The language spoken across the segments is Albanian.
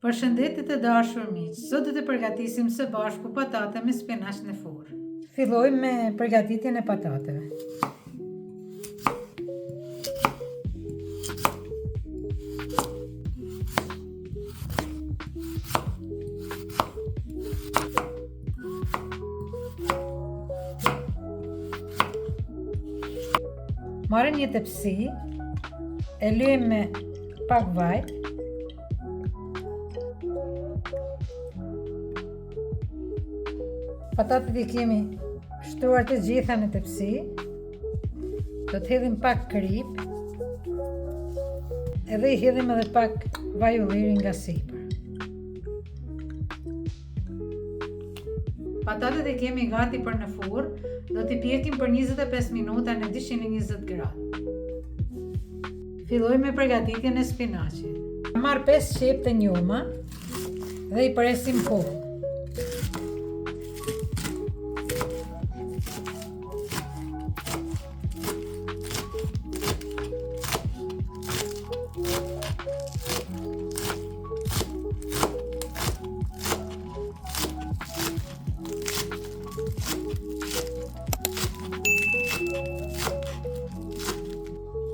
Përshëndetje të dashur miq, sot do të përgatisim së bashku patate me spinaq në furrë. Fillojmë me përgatitjen e patateve. Marrim një tepsi, e lyejmë me pak vaj, Patatet i kemi shtruar të gjitha në tepsi. Do të hedhim pak kripë. Edhe i hedhim edhe pak vaj ulliri nga sipër. Patatet i kemi gati për në furrë, do t'i pjekim për 25 minuta në 220 gradë. Fillojmë me përgatitjen e spinaqit. Marr 5 qepë të njoma dhe i presim hollë.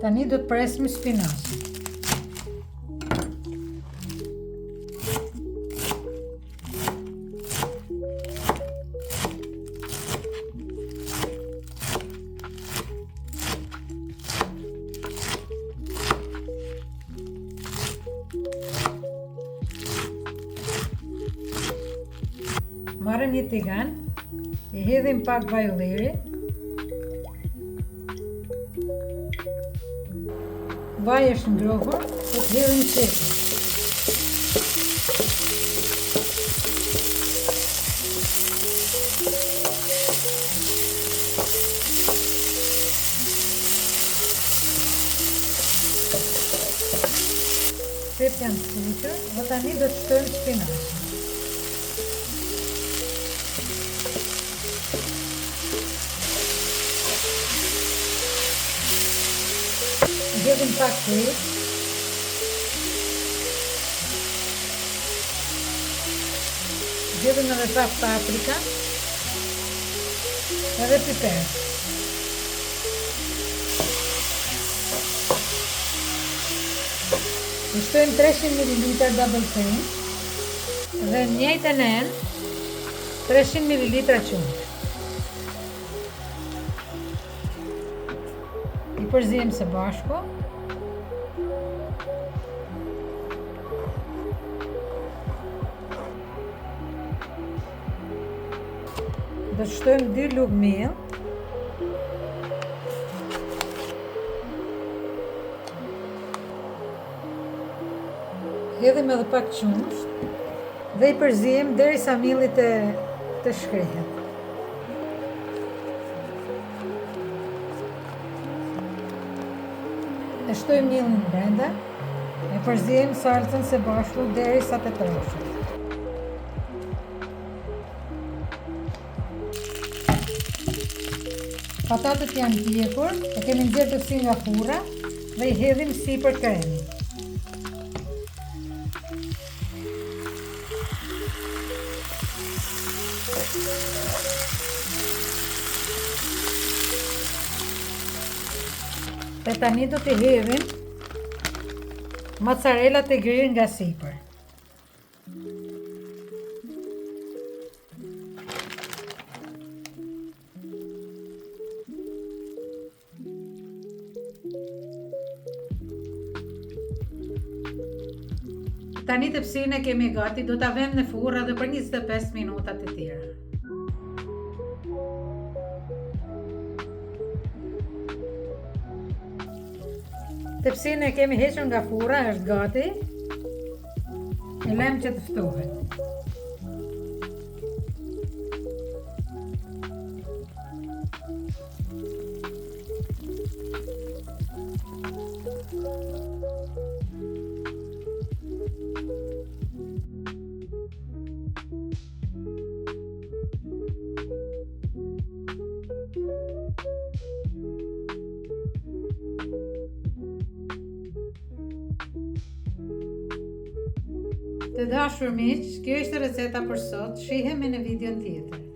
Tani do të presim spinaqin. Marrim një tigan, i hedhim pak vaj ulliri, Vaji është ngrohur, do të hedhim qepën. Qepët janë skuqur dhe tani do të shtojmë spinaqin. Hedhim pak kripë. Hedhim edhe pak paprika. Edhe piper. I shtojmë 300 ml double cream dhe njëjtën enë 300 ml qumësht. I përziejmë së bashku. Do të shtojmë 2 lugë miell. Hedhim edhe pak qumësht dhe i përziejmë derisa mielli të të shkrihet. E shtojmë miellin brenda, e përziejmë salcën së bashku derisa të trashet. Patatet janë pjekur, e kemi nxjerrë tepsinë nga furra dhe i hedhim sipër kremit. Dhe tani do t'i hedhim mozzarella të grirë nga sipër. Tani tepsinë e kemi gati, do ta vëmë në furrë edhe për 25 minuta të tjera. Tepsinë e kemi hequr nga furra, është gati. E lëmë që të ftohet. Të. Të dashur miq, kjo ishte receta për sot. Shihemi në videon tjetër.